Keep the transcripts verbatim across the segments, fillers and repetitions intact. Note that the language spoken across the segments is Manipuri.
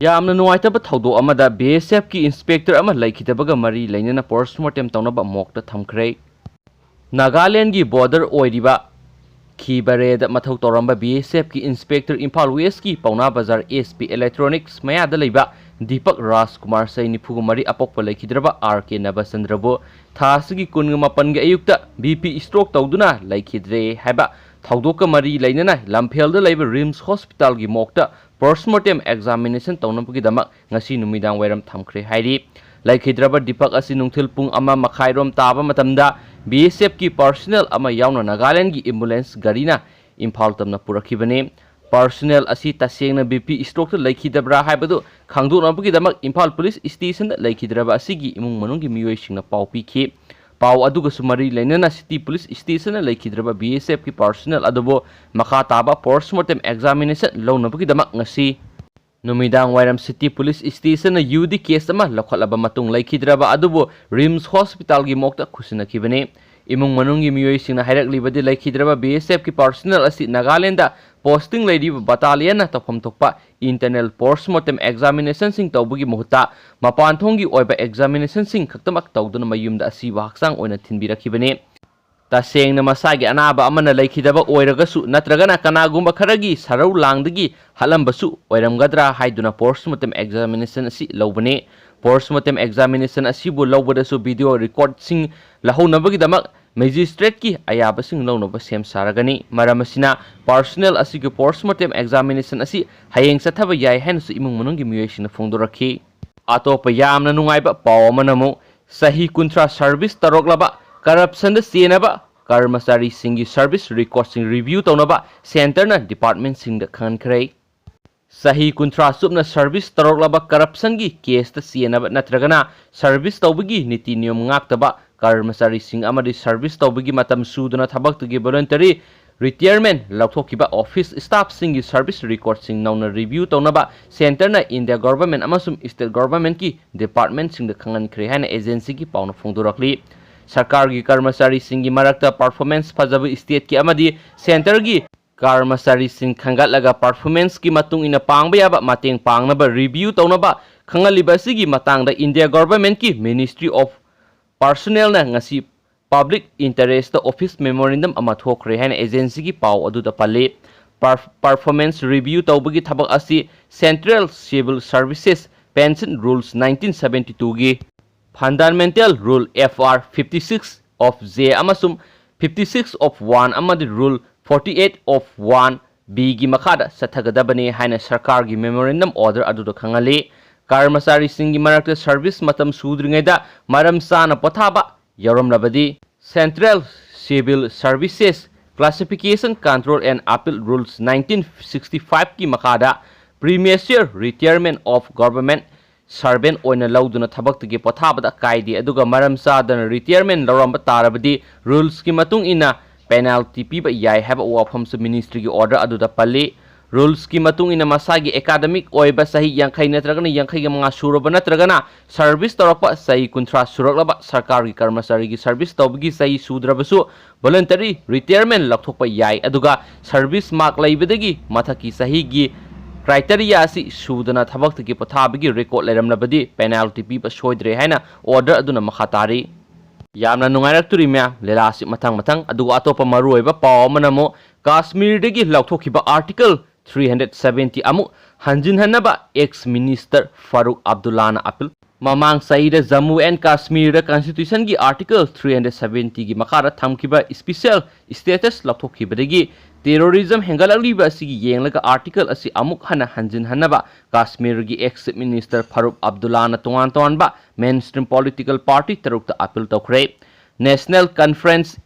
ꯌꯥꯝꯅ ꯅꯨꯡꯉꯥꯏꯇꯕ ꯊꯧꯗꯣꯛ ꯑꯃꯗ ꯕꯤ ꯑꯦꯁ ꯑꯦꯐꯀꯤ ꯏꯟꯁꯄꯦꯛꯇꯔ ꯑꯃ ꯂꯩꯈꯤꯗꯕꯒ ꯃꯔꯤ ꯂꯩꯅꯅ ꯄꯣꯁꯃꯣꯔꯇꯦꯝ ꯇꯧꯅꯕ ꯃꯣꯔꯒꯇ ꯊꯝꯈ꯭ꯔꯦ꯫ ꯅꯥꯒꯥꯂꯦꯟꯒꯤ ꯕꯣꯔꯗꯔ ꯑꯣꯏꯔꯤꯕ ꯈꯤꯕꯔꯦꯗ ꯃꯊꯧ ꯇꯧꯔꯝꯕ ꯕꯤ ꯑꯦꯁ ꯑꯦꯐꯀꯤ ꯏꯟꯁꯄꯦꯛꯇꯔ ꯏꯝꯐꯥꯜ ꯋꯦꯁꯀꯤ ꯄꯥꯎꯅꯥ ꯕꯖꯥꯔ ꯑꯦꯁ ꯄꯤ ꯏꯂꯦꯛꯇ꯭ꯔꯣꯅꯤꯛꯁ ꯃꯌꯥꯗ ꯂꯩꯕ ꯗꯤꯄꯛ ꯔꯥꯖꯀꯨꯃꯥꯔ, ꯆꯍꯤ ꯅꯤꯐꯨꯒ ꯃꯔꯤ, ꯑꯄꯣꯛꯄ ꯂꯩꯈꯤꯗ꯭ꯔꯕ ꯑꯥꯔ ꯀꯦ ꯅꯕꯆꯟꯗ꯭ꯔꯕꯨ ꯊꯥ ꯑꯁꯤꯒꯤ ꯀꯨꯟꯒ ꯃꯥꯄꯟꯒꯤ ꯑꯌꯨꯛꯇ ꯕꯤ ꯄꯤ ꯁ꯭ꯇ꯭ꯔꯣꯛ ꯇꯧꯗꯨꯅ ꯂꯩꯈꯤꯗ꯭ꯔꯦ ꯍꯥꯏꯕ ꯊꯧꯗꯣꯛꯀ ꯃꯔꯤ ꯂꯩꯅꯅ ꯂꯝꯐꯦꯜꯗ ꯂꯩꯕ ꯔꯤꯝꯁ ꯍꯣꯁꯄꯤꯇꯥꯜꯒꯤ ꯃꯣꯔꯒꯇ ꯄꯣꯁꯃꯣꯔꯇꯦꯝ ꯑꯦꯛꯖꯥꯃꯤꯅꯦꯁꯟ ꯇꯧꯅꯕꯒꯤꯗꯃꯛ ꯉꯁꯤ ꯅꯨꯃꯤꯗꯥꯡ ꯋꯥꯏꯔꯝ ꯊꯝꯈ꯭ꯔꯦ ꯍꯥꯏꯔꯤ꯫ ꯂꯩꯈꯤꯗ꯭ꯔꯕ ꯗꯤꯄꯛ ꯑꯁꯤ ꯅꯨꯡꯊꯤꯜ ꯄꯨꯡ ꯑꯃ ꯃꯈꯥꯏꯔꯣꯝ ꯇꯥꯕ ꯃꯇꯝꯗ ꯕꯤ ꯑꯦꯁ ꯑꯦꯐꯀꯤ ꯄꯔꯁꯣꯅꯦꯜ ꯑꯃ ꯌꯥꯎꯅ ꯅꯥꯒꯥꯂꯦꯟꯗꯒꯤ ꯑꯦꯝꯕꯨꯂꯦꯟꯁ ꯒꯥꯔꯤꯅ ꯏꯝꯐꯥꯜ ꯇꯝꯅ ꯄꯨꯔꯛꯈꯤꯕꯅꯤ꯫ ꯄꯔꯁꯣꯅꯦꯜ ꯑꯁꯤ ꯇꯁꯦꯡꯅ ꯕꯤ ꯄꯤ ꯁ꯭ꯇ꯭ꯔꯣꯛꯇ ꯂꯩꯈꯤꯗꯕ꯭ꯔꯥ ꯍꯥꯏꯕꯗꯨ ꯈꯪꯗꯣꯛꯅꯕꯒꯤꯗꯃꯛ ꯏꯝꯐꯥꯜ ꯄꯨꯂꯤꯁ ꯁ꯭ꯇꯦꯁꯟꯗ ꯂꯩꯈꯤꯗ꯭ꯔꯕ ꯑꯁꯤꯒꯤ ꯏꯃꯨꯡ ꯃꯅꯨꯡꯒꯤ ꯃꯤꯑꯣꯏꯁꯤꯡꯅ ꯄꯥꯎ ꯄꯤꯈꯤ꯫ ꯄꯥꯎ ꯑꯗꯨꯒꯁꯨ ꯃꯔꯤ ꯂꯩꯅꯅ ꯁꯤꯇꯤ ꯄꯨꯂꯤꯁ ꯁ꯭ꯇꯦꯁꯟꯗ ꯂꯩꯈꯤꯗ꯭ꯔꯕ ꯕꯤ ꯑꯦꯁ ꯑꯦꯐꯀꯤ ꯄꯔꯁꯣꯅꯦꯜ ꯑꯗꯨꯕꯨ ꯃꯈꯥ ꯇꯥꯕ ꯄꯣꯁꯃꯣꯔꯇꯦꯝ ꯑꯦꯛꯖꯥꯃꯤꯅꯦꯁꯟ ꯂꯧꯅꯕꯒꯤꯗꯃꯛ ꯉꯁꯤ ꯅꯨꯃꯤꯗꯥꯡ ꯋꯥꯏꯔꯝ ꯁꯤꯇꯤ ꯄꯨꯂꯤꯁ ꯁ꯭ꯇꯦꯁꯟꯅ ꯌꯨ ꯗꯤ ꯀꯦꯁ ꯑꯃ ꯂꯧꯈꯠꯂꯕ ꯃꯇꯨꯡ ꯂꯩꯈꯤꯗ꯭ꯔꯕ ꯑꯗꯨꯕꯨ ꯔꯤꯝꯁ ꯍꯣꯁꯄꯤꯇꯥꯜꯒꯤ ꯃꯣꯔꯒꯇ ꯈꯨꯠꯁꯤꯟꯅꯈꯤꯕꯅꯤ꯫ ꯏꯃꯨꯡ ꯃꯅꯨꯡꯒꯤ ꯃꯤꯑꯣꯏꯁꯤꯡꯅ ꯍꯥꯏꯔꯛꯂꯤꯕꯗꯤ ꯂꯩꯈꯤꯗ꯭ꯔꯕ ꯕꯤ ꯑꯦꯁ ꯑꯦꯐꯀꯤ ꯄꯔꯁꯣꯅꯦꯜ ꯑꯁꯤ ꯅꯥꯒꯥꯂꯦꯟꯗ ꯄꯣꯁꯇꯤꯡ ꯂꯩꯔꯤꯕ ꯕꯇꯥꯂꯤꯌꯟꯅ ꯇꯧꯐꯝ ꯊꯣꯛꯄ ꯏꯟꯇꯔꯅꯦꯜ ꯄꯣꯁꯃꯣꯔꯇꯦꯝ ꯑꯦꯛꯖꯥꯃꯤꯅꯦꯁꯟꯁꯤꯡ ꯇꯧꯕꯒꯤ ꯃꯍꯨꯠꯇ ꯃꯄꯥꯟ ꯊꯣꯡꯒꯤ ꯑꯣꯏꯕ ꯑꯦꯛꯖꯥꯃꯤꯅꯦꯁꯟꯁꯤꯡ ꯈꯛꯇꯃꯛ ꯇꯧꯗꯨꯅ ꯃꯌꯨꯝꯗ ꯑꯁꯤꯕ ꯍꯛꯆꯥꯡ ꯑꯣꯏꯅ ꯊꯤꯟꯕꯤꯔꯛꯈꯤꯕꯅꯤ꯫ ꯇꯁꯦꯡꯅ ꯃꯁꯥꯒꯤ ꯑꯅꯥꯕ ꯑꯃꯅ ꯂꯩꯈꯤꯗꯕ ꯑꯣꯏꯔꯒꯁꯨ ꯅꯠꯇ꯭ꯔꯒꯅ ꯀꯅꯥꯒꯨꯝꯕ ꯈꯔꯒꯤ ꯁꯔꯧ ꯂꯥꯡꯗꯒꯤ ꯍꯥꯠꯂꯝꯕꯁꯨ ꯑꯣꯏꯔꯝꯒꯗ꯭ꯔꯥ ꯍꯥꯏꯗꯨꯅ ꯄꯣꯁꯃꯣꯔꯇꯦꯝ ꯑꯦꯛꯖꯥꯃꯤꯅꯦꯁꯟ ꯑꯁꯤ ꯂꯧꯕꯅꯤ꯫ ꯄꯣꯁꯃꯣꯔꯇꯦꯝ ꯑꯦꯛꯖꯥꯃꯤꯅꯦꯁꯟ ꯑꯁꯤꯕꯨ ꯂꯧꯕꯗꯁꯨ ꯚꯤꯗꯤꯑꯣ ꯔꯦꯀꯣꯔꯗꯁꯤꯡ ꯂꯧꯍꯧꯅꯕꯒꯤꯗꯃꯛ ꯃꯦꯖꯤꯁꯇ꯭ꯔꯦꯠꯀꯤ ꯑꯌꯥꯕꯁꯤꯡ ꯂꯧꯅꯕ ꯁꯦꯝ ꯁꯥꯔꯒꯅꯤ꯫ ꯃꯔꯝ ꯑꯁꯤꯅ ꯄꯔꯁꯣꯅꯦꯜ ꯑꯁꯤꯒꯤ ꯄꯣꯁꯃꯣꯔꯇꯦꯝ ꯑꯦꯛꯖꯥꯃꯤꯅꯦꯁꯟ ꯑꯁꯤ ꯍꯌꯦꯡ ꯆꯠꯊꯕ ꯌꯥꯏ ꯍꯥꯏꯅꯁꯨ ꯏꯃꯨꯡ ꯃꯅꯨꯡꯒꯤ ꯃꯤꯑꯣꯏꯁꯤꯡꯅ ꯐꯣꯡꯗꯣꯔꯛꯈꯤ꯫ ꯑꯇꯣꯞꯄ ꯌꯥꯝꯅ ꯅꯨꯡꯉꯥꯏꯕ ꯄꯥꯎ ꯑꯃꯅ ꯑꯃꯨꯛ ꯆꯍꯤ ꯀꯨꯟꯊ꯭ꯔꯥ ꯁꯔꯚꯤꯁ ꯇꯧꯔꯛꯂꯕ ꯀꯔꯞꯁꯟꯗ ꯆꯦꯟꯅꯕ ꯀꯔꯃꯆꯥꯔꯤꯁꯤꯡꯒꯤ ꯁꯔꯚꯤꯁ ꯔꯦꯀꯣꯔꯗꯁꯤꯡ ꯔꯤꯚ꯭ꯌꯨ ꯇꯧꯅꯕ ꯁꯦꯟꯇꯔꯅ ꯗꯤꯄꯥꯔꯠꯃꯦꯟꯁꯤꯡꯗ ꯈꯪꯍꯟꯈ꯭ꯔꯦ꯫ ꯆꯍꯤ ꯀꯨꯟꯊ꯭ꯔꯥ ꯆꯨꯞꯅ ꯁꯔꯚꯤꯁ ꯇꯧꯔꯛꯂꯕ ꯀꯔꯞꯁꯟꯒꯤ ꯀꯦꯁꯇ ꯆꯦꯟꯅꯕ ꯅꯠꯇ꯭ꯔꯒꯅ ꯁꯔꯚꯤꯁ ꯇꯧꯕꯒꯤ ꯅꯤꯇꯤ ꯅꯤꯌꯣꯝ ꯉꯥꯛꯇꯕ ꯀꯔꯃꯆꯥꯔꯤꯁꯤꯡ ꯑꯃꯗꯤ ꯁꯔꯚꯤꯁ ꯇꯧꯕꯒꯤ ꯃꯇꯝ ꯁꯨꯗꯅ ꯊꯕꯛꯇꯒꯤ ꯚꯣꯂꯨꯟꯇꯔꯤ ꯔꯤꯇꯥꯌꯔꯃꯦꯟ ꯂꯧꯊꯣꯛꯈꯤꯕ ꯑꯣꯐꯤꯁ ꯁ꯭ꯇꯥꯐꯁꯤꯡꯒꯤ ꯁꯔꯚꯤꯁ ꯔꯦꯀꯣꯔꯗꯁꯤꯡ ꯅꯧꯅ ꯔꯤꯚ꯭ꯌꯨ ꯇꯧꯅꯕ ꯁꯦꯟꯇꯔꯅ ꯏꯟꯗꯤꯌꯥ ꯒꯣꯚꯔꯟꯃꯦꯟꯠ ꯑꯃꯁꯨꯡ ꯁ꯭ꯇꯦꯠ ꯒꯣꯚꯔꯟꯃꯦꯟꯠꯀꯤ ꯗꯤꯄꯥꯔꯠꯃꯦꯟꯠꯁꯤꯡꯗ ꯈꯪꯍꯟꯈ꯭ꯔꯦ ꯍꯥꯏꯅ ꯑꯦꯖꯦꯟꯁꯤꯒꯤ ꯄꯥꯎꯅ ꯐꯣꯡꯗꯣꯔꯛꯂꯤ꯫ ꯁꯔꯀꯥꯔꯒꯤ ꯀꯔꯃꯆꯥꯔꯤꯁꯤꯡꯒꯤ ꯃꯔꯛꯇ ꯄꯔꯐꯣꯔꯃꯦꯟꯁ ꯐꯖꯕ ꯁ꯭ꯇꯦꯠꯀꯤ ꯑꯃꯗꯤ ꯁꯦꯟꯇꯔꯒꯤ ꯀꯔꯃꯆꯥꯔꯤꯁꯤꯡ ꯈꯟꯒꯠꯂꯒ performanceꯀꯤ ꯃꯇꯨꯡ ꯏꯟꯅ ꯄꯥꯡꯕ ꯌꯥꯕ ꯃꯇꯦꯡ ꯄꯥꯡꯅꯕ review ꯇꯧꯅꯕ ꯈꯪꯍꯜꯂꯤꯕ ꯑꯁꯤꯒꯤ ꯃꯇꯥꯡꯗ India Governmentꯀꯤ Ministry of Personnelꯅ ꯉꯁꯤ public interestꯇ office memorandum ꯑꯃ ꯊꯣꯛꯈ꯭ꯔꯦ ꯍꯥꯏꯅ agencyꯒꯤ ꯄꯥꯎ ꯑꯗꯨꯗ ꯄꯜꯂꯤ꯫ Per-, performance review ꯇꯧꯕꯒꯤ ꯊꯕꯛ ꯑꯁꯤ Central Civil Services Pension Rules nineteen seventy twoꯒꯤ Fundamental Rule F R fifty six of J ꯑꯃꯁꯨꯡ fifty six of one ꯑꯃꯗꯤ Rule forty eight of one Bꯒꯤ ꯃꯈꯥꯗ ꯆꯠꯊꯒꯗꯕꯅꯤ ꯍꯥꯏꯅ ꯁꯔꯀꯥꯔꯒꯤ memorandum order ꯑꯗꯨꯗ ꯈꯪꯍꯜꯂꯤ꯫ ꯀꯔꯃꯆꯥꯔꯤꯁꯤꯡꯒꯤ ꯃꯔꯛꯇ service ꯃꯇꯝ ꯁꯨꯗ꯭ꯔꯤꯉꯩꯗ ꯃꯔꯝ ꯆꯥꯅ ꯄꯣꯊꯥꯕ ꯌꯥꯎꯔꯝꯂꯕꯗꯤ, Central Civil Services Classification Control and Appeal Rules nineteen sixty fiveꯀꯤ ꯃꯈꯥꯗ premature retirement of government servant ꯑꯣꯏꯅ ꯂꯧꯗꯨꯅ ꯊꯕꯛꯇꯒꯤ ꯄꯣꯊꯥꯕꯗ ꯀꯥꯏꯗꯦ, ꯑꯗꯨꯒ ꯃꯔꯝ ꯆꯥꯗꯅ retirement ꯂꯧꯔꯝꯕ ꯇꯥꯔꯕꯗꯤ rulesꯀꯤ ꯃꯇꯨꯡ ꯏꯟꯅ penalty ꯄꯤꯕ ꯌꯥꯏ ꯍꯥꯏꯕ ꯋꯥꯐꯝꯁꯨ ministryꯒꯤ order ꯑꯗꯨꯗ ꯄꯜꯂꯤ꯫ Rulesꯀꯤ ꯃꯇꯨꯡ ꯏꯟꯅ ꯃꯁꯥꯒꯤ academic ꯑꯣꯏꯕ ꯆꯍꯤ ꯌꯥꯡꯈꯩ ꯅꯠꯇ꯭ꯔꯒꯅ ꯌꯥꯡꯈꯩꯒ ꯃꯉꯥ ꯁꯨꯔꯕ ꯅꯠꯇ꯭ꯔꯒꯅ service ꯇꯧꯔꯛꯄ ꯆꯍꯤ ꯀꯨꯟꯊ꯭ꯔꯥ ꯁꯨꯔꯛꯂꯕ ꯁꯔꯀꯥꯔꯒꯤ ꯀꯔꯃꯆꯥꯔꯤꯒꯤ service ꯇꯧꯕꯒꯤ ꯆꯍꯤ ꯁꯨꯗ꯭ꯔꯕꯁꯨ voluntary retirement ꯂꯧꯊꯣꯛꯄ ꯌꯥꯏ, ꯑꯗꯨꯒ service mark ꯂꯩꯕꯗꯒꯤ ꯃꯊꯛꯀꯤ ꯆꯍꯤꯒꯤ criteria ꯑꯁꯤ ꯁꯨꯗꯅ ꯊꯕꯛꯇꯒꯤ ꯄꯣꯊꯥꯕꯒꯤ record ꯂꯩꯔꯝꯂꯕꯗꯤ penalty ꯄꯤꯕ ꯁꯣꯏꯗ꯭ꯔꯦ ꯍꯥꯏꯅ order ꯑꯗꯨꯅ ꯃꯈꯥ ꯇꯥꯔꯤ꯫ ꯌꯥꯝꯅ ꯅꯨꯡꯉꯥꯏꯔꯛꯇꯣꯔꯤ ꯃꯌꯥꯝ, ꯂꯤꯂꯥꯁꯤ ꯃꯊꯪ ꯃꯊꯪ꯫ ꯑꯗꯨꯒ ꯑꯇꯣꯞꯄ ꯃꯔꯨꯑꯣꯏꯕ ꯄꯥꯎ ꯑꯃꯅ ꯑꯃꯨꯛ ꯀꯥꯁꯃꯤꯔꯗꯒꯤ ꯂꯧꯊꯣꯛꯈꯤꯕ Article three hundred seventy ꯑꯃꯨꯛ ꯍꯟꯖꯤꯟꯍꯟꯅꯕ ex minister ꯐꯥꯔꯨꯛ ꯑꯕꯗꯨꯜꯂꯥꯅ appeal꯫ ꯃꯃꯥꯡ ꯆꯍꯤꯗ ꯖꯝꯃꯨ ꯑꯦꯟ ꯀꯥꯁꯃꯤꯔꯗ constitutionꯒꯤ Article three hundred seventyꯒꯤ ꯃꯈꯥꯗ ꯊꯝꯈꯤꯕ special status ꯂꯧꯊꯣꯛꯈꯤꯕꯗꯒꯤ terrorism ꯍꯦꯟꯒꯠꯂꯛꯂꯤꯕ ꯑꯁꯤꯒꯤ ꯌꯦꯡꯂꯒ article ꯑꯁꯤ ꯑꯃꯨꯛ ꯍꯟꯅ ꯍꯟꯖꯤꯟꯍꯟꯅꯕ ꯀꯥꯁꯃꯤꯔꯒꯤ ex chief minister ꯐꯥꯔꯨꯛ ꯑꯕꯗꯨꯜꯂꯥꯅ ꯇꯣꯉꯥꯟ ꯇꯣꯉꯥꯟꯕ mainstream political party ꯇꯔꯨꯛꯇ appeal ꯇꯧꯈ꯭ꯔꯦ꯫ National Conference,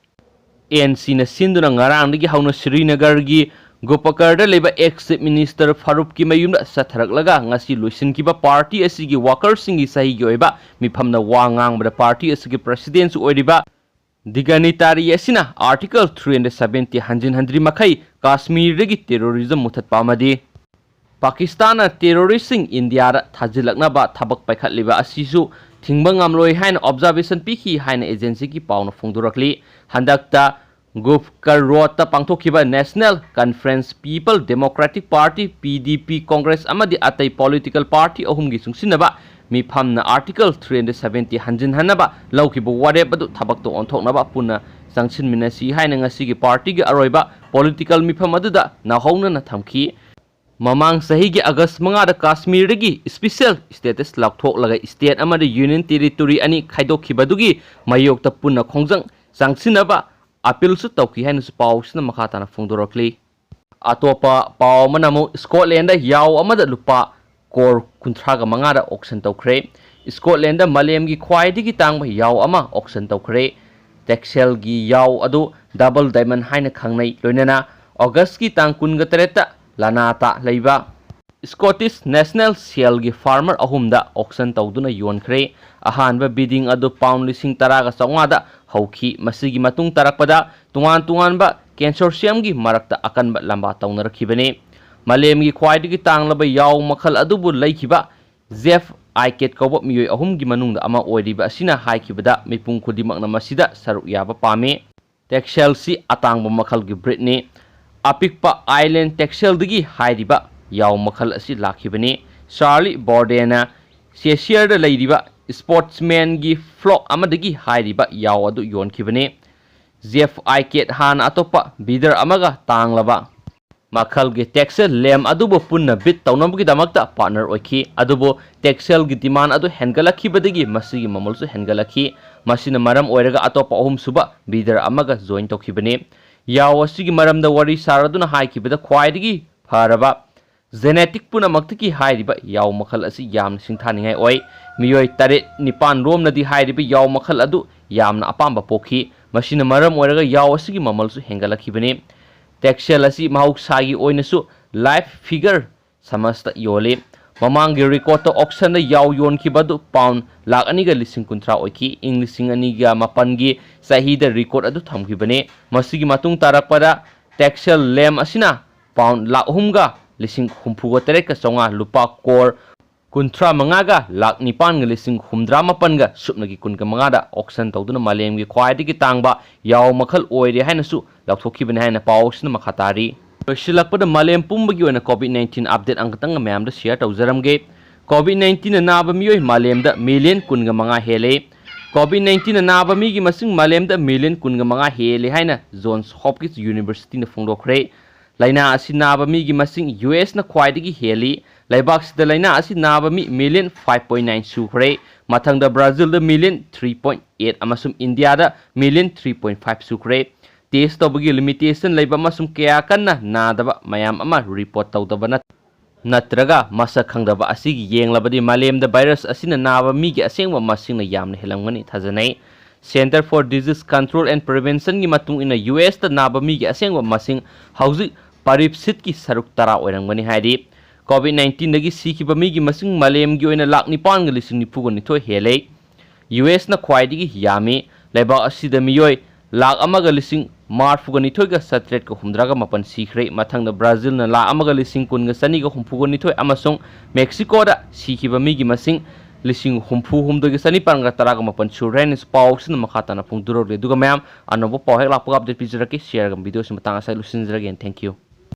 N Cꯅ ꯁꯤꯟꯗꯨꯅ ꯉꯔꯥꯡꯗꯒꯤ ꯍꯧꯅ ꯁ꯭ꯔꯤꯅꯒꯔꯒꯤ ꯒꯨꯄꯀꯔꯗ ꯂꯩꯕ ex chief minister ꯐꯥꯔꯨꯛꯀꯤ ꯃꯌꯨꯝꯗ ꯆꯠꯊꯔꯛꯂꯒ ꯉꯁꯤ ꯂꯣꯏꯁꯤꯟꯈꯤꯕ party ꯑꯁꯤꯒꯤ workerꯁꯤꯡꯒꯤ ꯆꯍꯤꯒꯤ ꯑꯣꯏꯕ ꯃꯤꯐꯝꯅ ꯋꯥ ꯉꯥꯡꯕꯗ party ꯑꯁꯤꯒꯤ presidentꯁꯨ ꯑꯣꯏꯔꯤꯕ dignitary ꯑꯁꯤꯅ Article three hundred seventy ꯍꯟꯖꯤꯟ ꯍꯟꯗ꯭ꯔꯤ ꯃꯈꯩ ꯀꯥꯁꯃꯤꯔꯗꯒꯤ terrorism ꯃꯨꯊꯠꯄ ꯑꯃꯗꯤ ꯄꯥꯀꯤꯁꯇꯥꯟꯅ terroristꯁꯤꯡ ꯏꯟꯗꯤꯌꯥꯗ ꯊꯥꯖꯤꯜꯂꯛꯅꯕ ꯊꯕꯛ ꯄꯥꯏꯈꯠꯂꯤꯕ ꯑꯁꯤꯁꯨ ꯊꯤꯡꯕ ꯉꯝꯂꯣꯏ ꯍꯥꯏꯅ observation ꯄꯤꯈꯤ ꯍꯥꯏꯅ agencyꯒꯤ ꯄꯥꯎꯅ ꯐꯣꯡꯗꯣꯔꯛꯂꯤ꯫ ꯍꯟꯗꯛꯇ ꯒꯨꯐꯀꯔ ꯔꯣꯗꯇ ꯄꯥꯡꯊꯣꯛꯈꯤꯕ National Conference, People Democratic Party, P D P, Congress ꯑꯃꯗꯤ ꯑꯇꯩ political party ꯑꯍꯨꯝꯒꯤ ꯆꯨꯡꯁꯤꯟꯅꯕ ꯃꯤꯐꯝꯅ Article three hundred seventy ꯍꯟꯖꯤꯟꯍꯟꯅꯕ ꯂꯧꯈꯤꯕ ꯋꯥꯔꯦꯞ ꯑꯗꯨ ꯊꯕꯛꯇ ꯑꯣꯟꯊꯣꯛꯅꯕ ꯄꯨꯟꯅ ꯆꯪꯁꯤꯟꯃꯤꯟꯅꯁꯤ ꯍꯥꯏꯅ ꯉꯁꯤꯒꯤ partyꯒꯤ ꯑꯔꯣꯏꯕ political ꯃꯤꯐꯝ ꯑꯗꯨꯗ ꯅꯧꯍꯧꯅꯅ ꯊꯝꯈꯤ꯫ ꯃꯃꯥꯡ ꯆꯍꯤꯒꯤ August ꯃꯉꯥꯗ ꯀꯥꯁꯃꯤꯔꯗꯒꯤ special status ꯂꯧꯊꯣꯛꯂꯒ state ꯑꯃꯗ Union Territory ꯑꯅꯤ ꯈꯥꯏꯗꯣꯛꯈꯤꯕꯗꯨꯒꯤ ꯃꯥꯌꯣꯛꯇ ꯄꯨꯟꯅ ꯈꯣꯡꯖꯪ ꯆꯪꯁꯤꯟꯅꯕ appealꯁꯨ ꯇꯧꯈꯤ ꯍꯥꯏꯅꯁꯨ ꯄꯥꯎꯁꯤꯅ ꯃꯈꯥ ꯇꯥꯅ ꯐꯣꯡꯗꯣꯔꯛꯂꯤ꯫ ꯑꯇꯣꯞꯄ ꯄꯥꯎ ꯑꯃꯅ ꯑꯃꯨꯛ Scotlandꯗ ꯌꯥꯎ ꯑꯃꯗ ꯂꯨꯄꯥ ꯀꯣꯔ ꯀꯨꯟꯊ꯭ꯔꯥꯒ ꯃꯉꯥꯗ auction ꯇꯧꯈ꯭ꯔꯦ꯫ Scotlandꯗ ꯃꯥꯂꯦꯝꯒꯤ ꯈ꯭ꯋꯥꯏꯗꯒꯤ ꯇꯥꯡꯕ ꯌꯥꯎ ꯑꯃ auction ꯇꯧꯈ꯭ꯔꯦ꯫ Texelꯒꯤ ꯌꯥꯎ ꯑꯗꯨ Double Diamond ꯍꯥꯏꯅ ꯈꯪꯅꯩ, ꯂꯣꯏꯅꯅ Augustꯀꯤ ꯇꯥꯡ ꯀꯨꯟꯒ ꯇꯔꯦꯠꯇ ꯂꯅꯥꯇ ꯂꯩꯕ Scottish National Sealꯒꯤ farmer ꯑꯍꯨꯝꯗ auction ꯇꯧꯗꯨꯅ ꯌꯣꯟꯈ꯭ꯔꯦ꯫ ꯑꯍꯥꯟꯕ bidding ꯑꯗꯨ pound ꯂꯤꯁꯤꯡ ꯇꯔꯥꯒ ꯆꯥꯝꯃꯉꯥꯗ ꯍꯧꯈꯤ꯫ ꯃꯁꯤꯒꯤ ꯃꯇꯨꯡ ꯇꯥꯔꯛꯄꯗ ꯇꯣꯉꯥꯟ ꯇꯣꯉꯥꯟꯕ consortiumꯒꯤ ꯃꯔꯛꯇ ꯑꯀꯟꯕ ꯂꯝꯕꯥ ꯇꯧꯅꯔꯛꯈꯤꯕꯅꯤ꯫ ꯃꯥꯂꯦꯝꯒꯤ ꯈ꯭ꯋꯥꯏꯗꯒꯤ ꯇꯥꯡꯂꯕ ꯌꯥꯎ ꯃꯈꯜ ꯑꯗꯨꯕꯨ ꯂꯩꯈꯤꯕ Jeff Icat ꯀꯧꯕ ꯃꯤꯑꯣꯏ ꯑꯍꯨꯝꯒꯤ ꯃꯅꯨꯡꯗ ꯑꯃ ꯑꯣꯏꯔꯤꯕ ꯑꯁꯤꯅ ꯍꯥꯏꯈꯤꯕꯗ ꯃꯤꯄꯨꯝ ꯈꯨꯗꯤꯡꯃꯛꯅ ꯃꯁꯤꯗ ꯁꯔꯨꯛ ꯌꯥꯕ ꯄꯥꯝꯃꯤ꯫ Texelꯁꯤ ꯑꯇꯥꯡꯕ ꯃꯈꯜꯒꯤ breedꯅꯤ꯫ ꯑꯄꯤꯛꯄ Island Texelꯗꯒꯤ ꯍꯥꯏꯔꯤꯕ ꯌꯥꯎ ꯃꯈꯜ ꯑꯁꯤ ꯂꯥꯛꯈꯤꯕꯅꯤ꯫ Charlie Bourdena Cheshireꯗ ꯂꯩꯔꯤꯕ Sportsmanꯒꯤ flock ꯑꯃꯗꯒꯤ ꯍꯥꯏꯔꯤꯕ ꯌꯥꯎ ꯑꯗꯨ ꯌꯣꯟꯈꯤꯕꯅꯤ꯫ Jeff Icat ꯍꯥꯟꯅ ꯑꯇꯣꯞꯄ bidder ꯑꯃꯒ ꯇꯥꯡꯂꯕ ꯃꯈꯜꯒꯤ Texel lamb ꯑꯗꯨꯕꯨ ꯄꯨꯟꯅ bid ꯇꯧꯅꯕꯒꯤꯗꯃꯛꯇ partner ꯑꯣꯏꯈꯤ꯫ ꯑꯗꯨꯕꯨ Texelꯒꯤ demand ꯑꯗꯨ ꯍꯦꯟꯒꯠꯂꯛꯈꯤꯕꯗꯒꯤ ꯃꯁꯤꯒꯤ ꯃꯃꯜꯁꯨ ꯍꯦꯟꯒꯠꯂꯛꯈꯤ꯫ ꯃꯁꯤꯅ ꯃꯔꯝ ꯑꯣꯏꯔꯒ ꯑꯇꯣꯞꯄ ꯑꯍꯨꯝꯁꯨꯕ bidder ꯑꯃꯒ join ꯇꯧꯈꯤꯕꯅꯤ꯫ ꯌꯥꯎ ꯑꯁꯤꯒꯤ ꯃꯔꯝꯗ ꯋꯥꯔꯤ ꯁꯥꯔꯗꯨꯅ ꯍꯥꯏꯈꯤꯕꯗ ꯈ꯭ꯋꯥꯏꯗꯒꯤ ꯐꯔꯕ genetic ꯄꯨꯝꯅꯃꯛꯇꯒꯤ ꯍꯥꯏꯔꯤꯕ ꯌꯥꯎ ꯃꯈꯜ ꯑꯁꯤ ꯌꯥꯝꯅ ꯁꯤꯡꯊꯥꯅꯤꯡꯉꯥꯏ ꯑꯣꯏ꯫ ꯃꯤꯑꯣꯏ ꯇꯔꯦꯠ ꯅꯤꯄꯥꯟ ꯔꯣꯝꯅꯗꯤ ꯍꯥꯏꯔꯤꯕ ꯌꯥꯎ ꯃꯈꯜ ꯑꯗꯨ ꯌꯥꯝꯅ ꯑꯄꯥꯝꯕ ꯄꯣꯛꯈꯤ꯫ ꯃꯁꯤꯅ ꯃꯔꯝ ꯑꯣꯏꯔꯒ ꯌꯥꯎ ꯑꯁꯤꯒꯤ ꯃꯃꯜꯁꯨ ꯍꯦꯟꯒꯠꯂꯛꯈꯤꯕꯅꯤ꯫ Texel ꯑꯁꯤ ꯃꯍꯧꯁꯥꯒꯤ ꯑꯣꯏꯅꯁꯨ live figure ꯁꯃꯁꯇ ꯌꯣꯜꯂꯤ꯫ ꯃꯃꯥꯡꯒꯤ recordꯇ auctionꯗ ꯌꯥꯎ ꯌꯣꯟꯈꯤꯕ ꯑꯗꯨ pound ꯂꯥꯈ ꯑꯅꯤꯒ ꯂꯤꯁꯤꯡ ꯀꯨꯟꯊ꯭ꯔꯥ ꯑꯣꯏꯈꯤ꯫ ꯏꯪ ꯂꯤꯁꯤꯡ ꯑꯅꯤꯒ ꯃꯥꯄꯟꯒꯤ ꯆꯍꯤꯗ record ꯑꯗꯨ ꯊꯝꯈꯤꯕꯅꯤ꯫ ꯃꯁꯤꯒꯤ ꯃꯇꯨꯡ ꯇꯥꯔꯛꯄꯗ Texel lamb ꯑꯁꯤꯅ pound ꯂꯥꯈ ꯑꯍꯨꯝꯒ ꯂꯤꯁꯤꯡ ꯍꯨꯝꯐꯨꯒ ꯇꯔꯦꯠꯀ ꯆꯥꯝꯃꯉꯥ, ꯂꯨꯄꯥ ꯀꯣꯔ ꯀꯨꯟꯊ꯭ꯔꯥ ꯃꯉꯥꯒ ꯂꯥꯈ ꯅꯤꯄꯥꯟꯒ ꯂꯤꯁꯤꯡ ꯍꯨꯝꯗ꯭ꯔꯥ ꯃꯥꯄꯟꯒ ꯁꯨꯞꯅꯒꯤ ꯀꯨꯟꯒ ꯃꯉꯥꯗ auction ꯇꯧꯗꯨꯅ ꯃꯥꯂꯦꯝꯒꯤ ꯈ꯭ꯋꯥꯏꯗꯒꯤ ꯇꯥꯡꯕ ꯌꯥꯎ ꯃꯈꯜ ꯑꯣꯏꯔꯦ ꯍꯥꯏꯅꯁꯨ ꯂꯥꯎꯊꯣꯛꯈꯤꯕꯅꯤ ꯍꯥꯏꯅ ꯄꯥꯎꯁꯤꯅ ꯃꯈꯥ ꯇꯥꯔꯤ꯫ ꯂꯣꯏꯁꯤꯜꯂꯛꯄꯗ ꯃꯥꯂꯦꯝ ꯄꯨꯝꯕꯒꯤ ꯑꯣꯏꯅ COVID nineteen update ꯑꯃꯈꯛꯇꯪ ꯃꯌꯥꯝꯗ share ꯇꯧꯖꯔꯝꯒꯦ꯫ COVID nineteenꯅ ꯅꯥꯕ ꯃꯤꯑꯣꯏ ꯃꯥꯂꯦꯝꯗ million ꯀꯨꯟꯒ ꯃꯉꯥ ꯍꯦꯜꯂꯦ꯫ COVID nineteenꯅ ꯅꯥꯕ ꯃꯤꯒꯤ ꯃꯁꯤꯡ ꯃꯥꯂꯦꯝꯗ million ꯀꯨꯟꯒ ꯃꯉꯥ ꯍꯦꯜꯂꯦ ꯍꯥꯏꯅ Johns Hopkins Universityꯅ ꯐꯣꯡꯗꯣꯛꯈ꯭ꯔꯦ꯫ ꯂꯥꯏꯅꯥ ꯑꯁꯤ ꯅꯥꯕ ꯃꯤꯒꯤ ꯃꯁꯤꯡ USꯅ ꯈ꯭ꯋꯥꯏꯗꯒꯤ ꯍꯦꯜꯂꯤ꯫ ꯂꯩꯕꯥꯛꯁꯤꯗ ꯂꯥꯏꯅꯥ ꯑꯁꯤ ꯅꯥꯕ ꯃꯤ million five point nine ꯁꯨꯈ꯭ꯔꯦ꯫ ꯃꯊꯪꯗ ꯕ꯭ꯔꯥꯖꯤꯜꯗ million three point eight ꯑꯃꯁꯨꯡ ꯏꯟꯗꯤꯌꯥꯗ million three point five ꯁꯨꯈ꯭ꯔꯦ꯫ Test ꯇꯧꯕꯒꯤ limitation ꯂꯩꯕ ꯑꯃꯁꯨꯡ ꯀꯌꯥ ꯀꯟꯅ ꯅꯥꯗꯕ ꯃꯌꯥꯝ ꯑꯃ report ꯇꯧꯗꯕ ꯅꯠ-, ꯅꯠꯇ꯭ꯔꯒ ꯃꯁꯛ ꯈꯪꯗꯕ ꯑꯁꯤꯒꯤ ꯌꯦꯡꯂꯕꯗꯤ ꯃꯥꯂꯦꯝꯗ virus ꯑꯁꯤꯅ ꯅꯥꯕ ꯃꯤꯒꯤ ꯑꯁꯦꯡꯕ ꯃꯁꯤꯡꯅ ꯌꯥꯝꯅ ꯍꯦꯜꯂꯝꯒꯅꯤ ꯊꯥꯖꯅꯩ꯫ Center for Disease Control and Preventionꯒꯤ ꯃꯇꯨꯡ ꯏꯟꯅ USꯇ ꯅꯥꯕ ꯃꯤꯒꯤ ꯑꯁꯦꯡꯕ ꯃꯁꯤꯡ ꯍꯧꯖꯤꯛ ꯄꯥꯔꯤꯞꯁꯤꯠꯀꯤ ꯁꯔꯨꯛ ꯇꯔꯥ ꯑꯣꯏꯔꯝꯒꯅꯤ ꯍꯥꯏꯔꯤ꯫ COVID nineteenꯗꯒꯤ ꯁꯤꯈꯤꯕ ꯃꯤꯒꯤ ꯃꯁꯤꯡ ꯃꯥꯂꯦꯝꯒꯤ ꯑꯣꯏꯅ ꯂꯥꯈ ꯅꯤꯄꯥꯟꯒ ꯂꯤꯁꯤꯡ ꯅꯤꯐꯨꯒ ꯅꯤꯊꯣꯏ ꯍꯦꯜꯂꯦ꯫ USꯅ ꯈ꯭ꯋꯥꯏꯗꯒꯤ ꯌꯥꯝꯃꯤ꯫ ꯂꯩꯕꯥꯛ ꯑꯁꯤꯗ ꯃꯤꯑꯣꯏ ꯂꯥꯈ ꯑꯃꯒ ꯂꯤꯁꯤꯡ ꯃꯔꯤꯐꯨꯒ ꯅꯤꯊꯣꯏꯒ ꯆꯥꯇ꯭ꯔꯦꯠꯀ ꯍꯨꯝꯗ꯭ꯔꯥꯒ ꯃꯥꯄꯟ ꯁꯤꯈ꯭ꯔꯦ꯫ ꯃꯊꯪꯗ ꯕ꯭ꯔꯥꯖꯤꯜꯅ ꯂꯥꯈ ꯑꯃꯒ ꯂꯤꯁꯤꯡ ꯀꯨꯟꯒ ꯆꯅꯤꯒ ꯍꯨꯝꯐꯨꯒ ꯅꯤꯊꯣꯏ ꯑꯃꯁꯨꯡ ꯃꯦꯛꯁꯤꯀꯣꯗ ꯁꯤꯈꯤꯕ ꯃꯤꯒꯤ ꯃꯁꯤꯡ ꯂꯤꯁꯤꯡ ꯍꯨꯝꯐꯨ ꯍꯨꯝꯗꯣꯏꯒ ꯆꯅꯤꯄꯥꯟꯒ ꯇꯔꯥꯒ ꯃꯥꯄꯟ ꯁꯨꯔꯦ ꯍꯥꯏꯅꯁꯨ ꯄꯥꯎꯁꯤꯅ ꯃꯈꯥ ꯇꯥꯅ ꯐꯣꯡꯗꯣꯔꯛꯂꯤ꯫ ꯑꯗꯨꯒ ꯃꯌꯥꯝ, ꯑꯅꯧꯕ ꯄꯥꯎ ꯍꯦꯛ ꯂꯥꯛꯄꯒ update ꯄꯤꯖꯔꯛꯀꯦ꯫ Shareꯒ videoꯁꯤ ꯃꯇꯥꯡ ꯑꯁꯤꯗ ꯂꯣꯏꯁꯤꯟꯖꯔꯒꯦ꯫ Thank you꯫